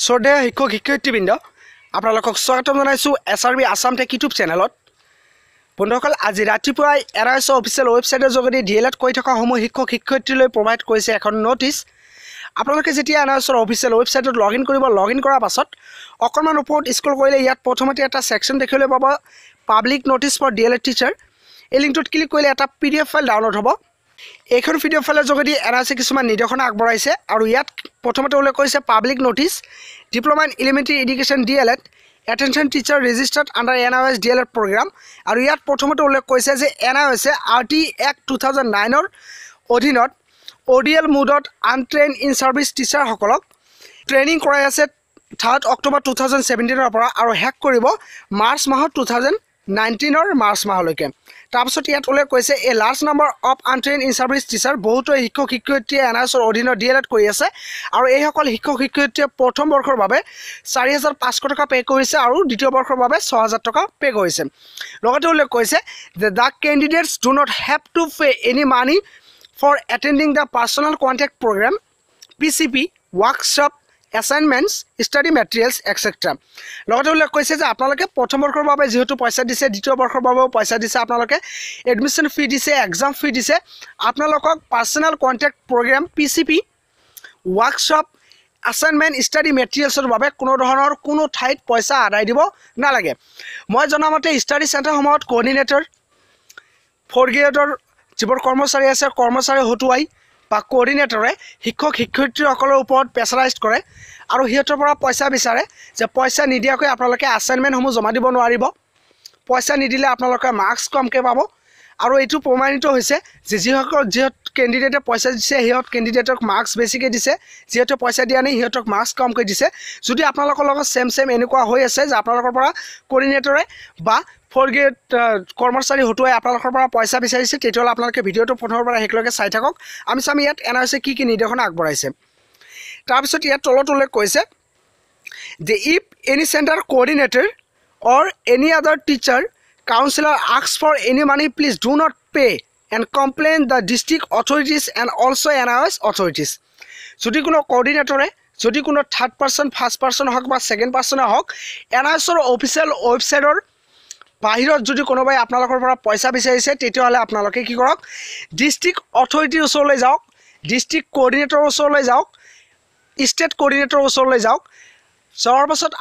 শ্ৰদ্ধেয় শিক্ষক শিক্ষয়িত্ৰীবৃন্দ, আপোনালোকক স্বাগতম জনাইছোঁ S R B Assam tech YouTube চেনেলত। বন্ধুসকল, আজি ৰাতিপুৱাই এন আই এছৰ অফিচিয়েল ৱেবছাইটৰ যোগেদি ডি এল এড কৰি থকা সমূহ শিক্ষক শিক্ষয়িত্ৰীলৈ প্ৰভাইড কৰিছে এখন ন'টিছ। আপোনালোকে যেতিয়া এন আই এছৰ অফিচিয়েল ৱেবছাইটত লগ ইন কৰিব, লগ ইন কৰাৰ পাছত অকণমান ওপৰত স্ক্ৰল কৰিলে ইয়াত প্ৰথমতে এটা ছেকশ্যন দেখিবলৈ পাব, public notice for D El Ed teacher. এই লিংকটোত ক্লিক কৰিলে এটা P D F file download হ'ব। এইখন পি ডি এফ ফাইলৰ যোগেদি এন আই এছে কিছুমান নিৰ্দেশনা আগবঢ়াইছে আৰু ইয়াত প্ৰথমতে উল্লেখ কৰিছে public notice, diploma in elementary education D El Ed, attention teacher registered under N I S D El Ed programme. আৰু ইয়াত প্ৰথমতে উল্লেখ কৰিছে যে এন আই এছে আৰ টি এক্ট 2009ৰ অধীনত অ' ডি এল মোডত আনট্ৰেইন ইন ছাৰ্ভিচ টিচাৰসকলক ট্ৰেইনিং কৰাই আছে 3 অক্টোবৰ 2017ৰ পৰা আৰু শেষ কৰিব মাৰ্চ মাহত 2019ৰ মাৰ্চ মাহলৈকে। তাৰপিছত ইয়াত উল্লেখ কৰিছে a large number of untrained in service teacher, বহুতো শিক্ষক শিক্ষয়িত্ৰীয়ে এন আই এছৰ অধীনত ডি এল এড কৰি আছে আৰু এইসকল শিক্ষক শিক্ষয়িত্ৰীয়ে প্ৰথম বৰ্ষৰ বাবে 4500 টকা পে' কৰিছে আৰু দ্বিতীয় বৰ্ষৰ বাবে 6000 টকা পে' কৰিছে। লগতে উল্লেখ কৰিছে যে the candidates do not have to pay any money for attending the personal contact programme, P C P, workshop, assignments, study materials etcetera. লগতে উল্লেখ কৰিছে যে আপোনালোকে প্ৰথম বৰ্ষৰ বাবে যিহেতু পইচা দিছে, দ্বিতীয় বৰ্ষৰ বাবেও পইচা দিছে, আপোনালোকে এডমিশ্যন ফি দিছে, এক্সাম ফি দিছে, আপোনালোকক personal contact programme, P C P, workshop, assignment, study মেটেৰিয়েলছৰ বাবে কোনো ধৰণৰ কোনো ঠাইত পইচা আদায় দিব নালাগে। মই জনামতে ষ্টাডি চেণ্টাৰসমূহত কোঅৰ্ডিনেটৰ, ফ'ৰ্থ গ্ৰেডৰ যিবোৰ কৰ্মচাৰী আছে, কৰ্মচাৰী হতুৱাই বা কোঅৰ্ডিনেটৰে শিক্ষক শিক্ষয়িত্ৰীসকলৰ ওপৰত প্ৰেছাৰাইজ কৰে আৰু সিহঁতৰ পৰা পইচা বিচাৰে যে পইচা নিদিয়াকৈ আপোনালোকে এছাইনমেণ্টসমূহ জমা দিব নোৱাৰিব, পইচা নিদিলে আপোনালোকে মাৰ্কছ কমকৈ পাব। আৰু এইটো প্ৰমাণিত হৈছে যে যিসকল যিহঁত কেণ্ডিডেটে পইচা দিছে সিহঁত কেণ্ডিডেটক মাৰ্কছ বেছিকৈ দিছে, যিহেতু পইচা দিয়া নাই সিহঁতক মাৰ্কছ কমকৈ দিছে। যদি আপোনালোকৰ লগত ছেম ছেম এনেকুৱা হৈ আছে যে আপোনালোকৰ পৰা কোঅৰ্ডিনেটৰে বা ফ'ৰ্থ গ্ৰেড কৰ্মচাৰী হতুৱাই আপোনালোকৰ পৰা পইচা বিচাৰিছে, তেতিয়াহ'লে আপোনালোকে ভিডিঅ'টো প্ৰথমৰ পৰা শেষলৈকে চাই থাকক। আমি চাম ইয়াত এন আই এছে কি কি নিৰ্দেশনা আগবঢ়াইছে। তাৰপিছত ইয়াত তলত উল্লেখ কৰিছে যে if any centre coordinator or any other teacher counsellor asks for any money, please do not pay and complain the district authorities and also N I S authorities. যদি কোনো কোঅৰ্ডিনেটৰে, যদি কোনো থাৰ্ড পাৰ্চন, ফাৰ্ষ্ট পাৰ্চন হওক বা second পাৰ্চনে হওক, N আই এছৰ official ৱেবছাইটৰ বাহিৰত যদি কোনোবাই আপোনালোকৰ পৰা পইচা বিচাৰিছে, তেতিয়াহ'লে আপোনালোকে কি কৰক, ডিষ্ট্ৰিক্ট অথৰিটিৰ ওচৰলৈ যাওক, ডিষ্ট্ৰিক্ট কোঅৰ্ডিনেটৰৰ ওচৰলৈ যাওক, ষ্টেট কোঅৰ্ডিনেটৰৰ ওচৰলৈ যাওক। যোৱাৰ পাছত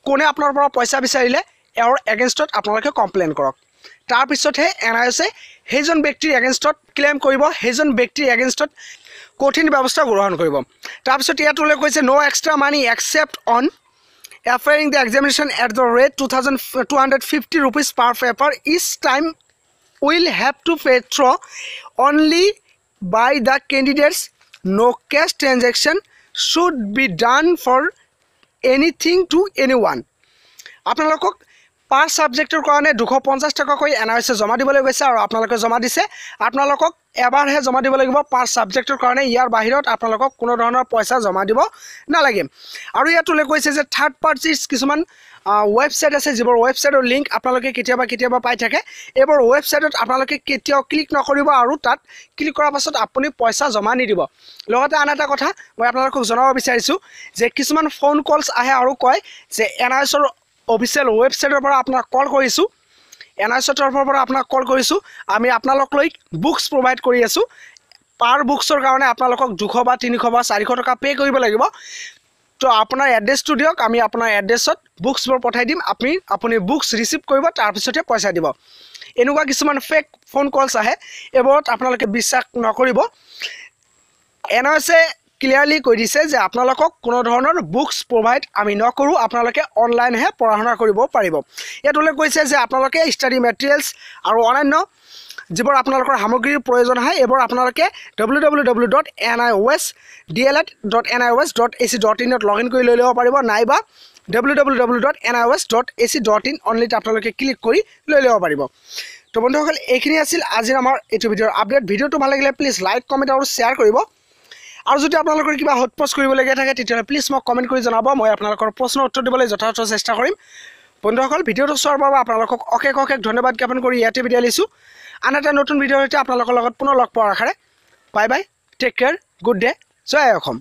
কোনে আপোনাৰ পৰা পইচা বিচাৰিলে এওঁৰ এগেইনষ্টত আপোনালোকে কমপ্লেইন কৰক। তাৰপিছতহে এন আই এছে সেইজন ব্যক্তিৰ এগেইনষ্টত ক্লেইম কৰিব, সেইজন ব্যক্তিৰ এগেইনষ্টত কঠিন ব্যৱস্থা গ্ৰহণ কৰিব। তাৰপিছত ইয়াত উল্লেখ কৰিছে no extra money except on appearing the examination at the rate 2250 rupees per paper each time will have to pay through only by the candidates. No cash transaction should be done for anything to anyone. আপোনালোকক পাৰ ছাবজেক্টৰ কাৰণে 250 টকাকৈ N আই এছে জমা দিবলৈ গৈছে আৰু আপোনালোকে জমা দিছে। আপোনালোকক এবাৰহে জমা দিব লাগিব পাৰ ছাবজেক্টৰ কাৰণে, ইয়াৰ বাহিৰত আপোনালোকক কোনো ধৰণৰ পইচা জমা দিব নালাগে। আৰু ইয়াত উল্লেখ কৰিছে যে থাৰ্ড পাৰ্টিজ কিছুমান ৱেবছাইট আছে, যিবোৰ ৱেবছাইটৰ লিংক আপোনালোকে কেতিয়াবা কেতিয়াবা পাই থাকে, এইবোৰ ৱেবছাইটত আপোনালোকে কেতিয়াও ক্লিক নকৰিব আৰু তাত ক্লিক কৰাৰ পাছত আপুনি পইচা জমা নিদিব। লগতে আন এটা কথা মই আপোনালোকক জনাব বিচাৰিছোঁ যে কিছুমান ফোন কলছ আহে আৰু কয় যে এন আই এছৰ অফিচিয়েল ৱেবছাইটৰ পৰা আপোনাক কল কৰিছোঁ, এন আই এছৰ তৰফৰ পৰা আপোনাক কল কৰিছোঁ, আমি আপোনালোক লৈ বুকছ প্ৰভাইড কৰি আছোঁ, পাৰ বুকছৰ কাৰণে আপোনালোকক 200 বা 300 বা 400 টকা পে' কৰিব লাগিব, তো আপোনাৰ এড্ৰেছটো দিয়ক, আমি আপোনাৰ এড্ৰেছত বুকছবোৰ পঠাই দিম, আপুনি বুকছ ৰিচিভ কৰিব, তাৰপিছতহে পইচা দিব। এনেকুৱা কিছুমান ফেক ফোন কলছ আহে, এইবোৰত আপোনালোকে বিশ্বাস নকৰিব। এন আই এছে ক্লিয়াৰলি কৈ দিছে যে আপোনালোকক কোনো ধৰণৰ বুকছ প্ৰভাইড আমি নকৰোঁ, আপোনালোকে অনলাইনহে পঢ়া শুনা কৰিব পাৰিব। ইয়াত উল্লেখ কৰিছে যে আপোনালোকে ষ্টাডি মেটেৰিয়েলছ আৰু অন্যান্য যিবোৰ আপোনালোকৰ সামগ্ৰীৰ প্ৰয়োজন হয়, এইবোৰ আপোনালোকে W W W dot N I O S D El Ed dot N I O S dot A C dot ইনত log in কৰি লৈ ল'ব পাৰিব, নাইবা W W W dot N I O S dot A C dot in অনলিত আপোনালোকে click কৰি লৈ ল'ব পাৰিব। তো বন্ধুসকল, এইখিনি আছিল আজিৰ আমাৰ এইটো ভিডিঅ'ৰ আপডেট। ভিডিঅ'টো ভাল লাগিলে প্লিজ লাইক, কমেণ্ট আৰু শ্বেয়াৰ কৰিব। আৰু যদি আপোনালোকৰ কিবা সোধ পোছ কৰিবলগীয়া থাকে তেতিয়াহ'লে প্লিজ মোক কমেণ্ট কৰি জনাব, মই আপোনালোকৰ প্ৰশ্নৰ উত্তৰ দিবলৈ যথাযথ চেষ্টা কৰিম। বন্ধুসকল, ভিডিঅ'টো চোৱাৰ বাবে আপোনালোকক অশেষ অশেষ ধন্যবাদ জ্ঞাপন কৰি ইয়াতে বিদায় লৈছোঁ। আন এটা নতুন ভিডিঅ'ৰ সৈতে আপোনালোকৰ লগত পুনৰ লগ পোৱাৰ আশাৰে bye bye, take care, good day, Jay Assam.